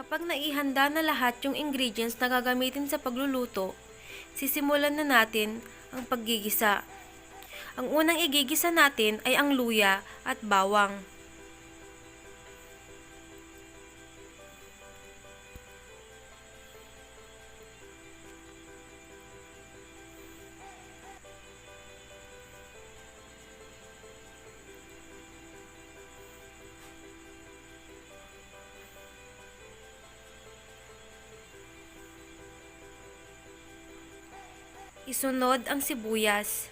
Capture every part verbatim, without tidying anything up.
Kapag naihanda na lahat yung ingredients na gagamitin sa pagluluto, sisimulan na natin ang paggigisa. Ang unang igigisa natin ay ang luya at bawang. Isunod ang sibuyas.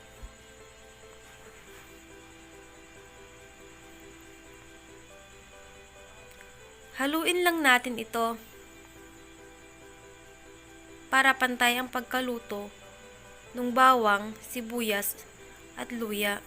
Haluin lang natin ito para pantay ang pagkaluto ng bawang, sibuyas, at luya.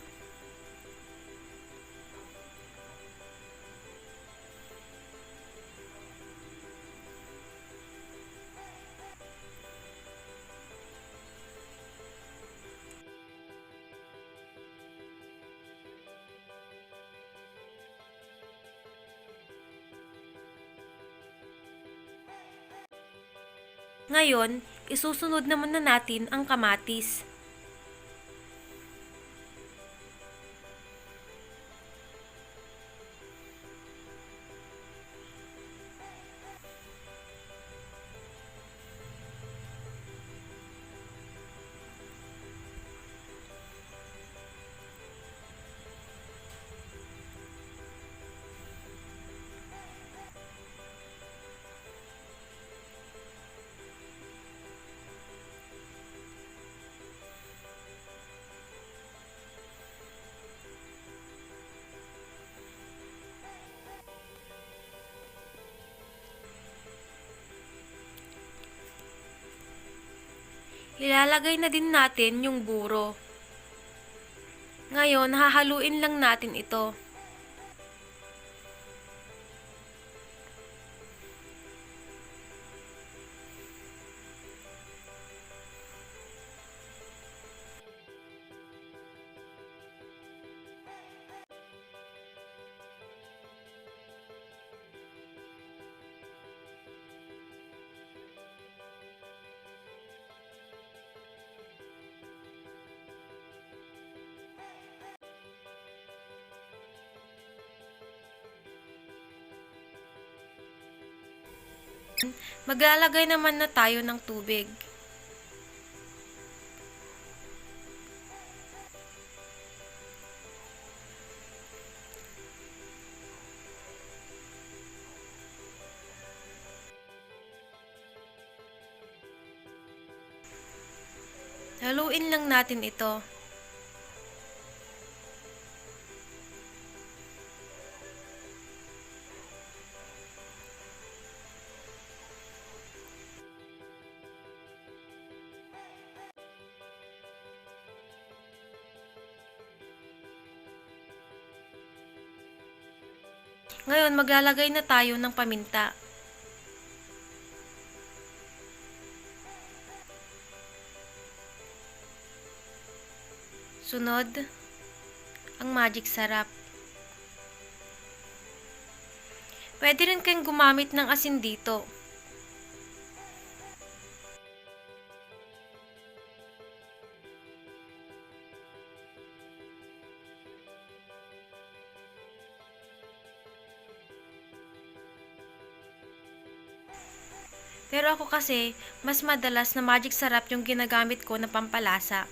Ngayon, isusunod naman na natin ang kamatis. Ilalagay na din natin yung buro. Ngayon, hahaluin lang natin ito. Maglalagay naman na tayo ng tubig. Haluin lang natin ito. Ngayon, maglalagay na tayo ng paminta. Sunod, ang Magic Sarap. Pwede rin kayong gumamit ng asin dito. Pero ako kasi, mas madalas na Magic Sarap yung ginagamit ko na pampalasa.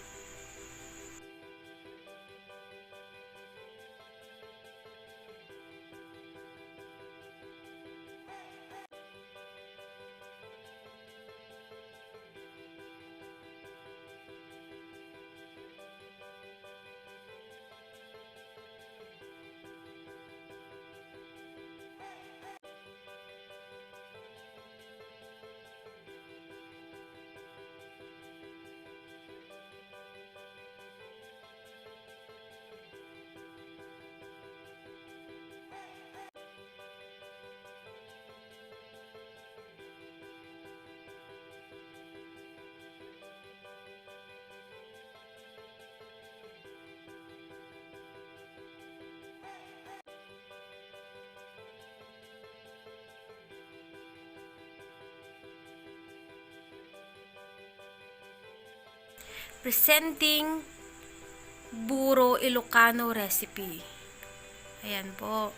Presenting Buro Ilocano recipe. Ayan po.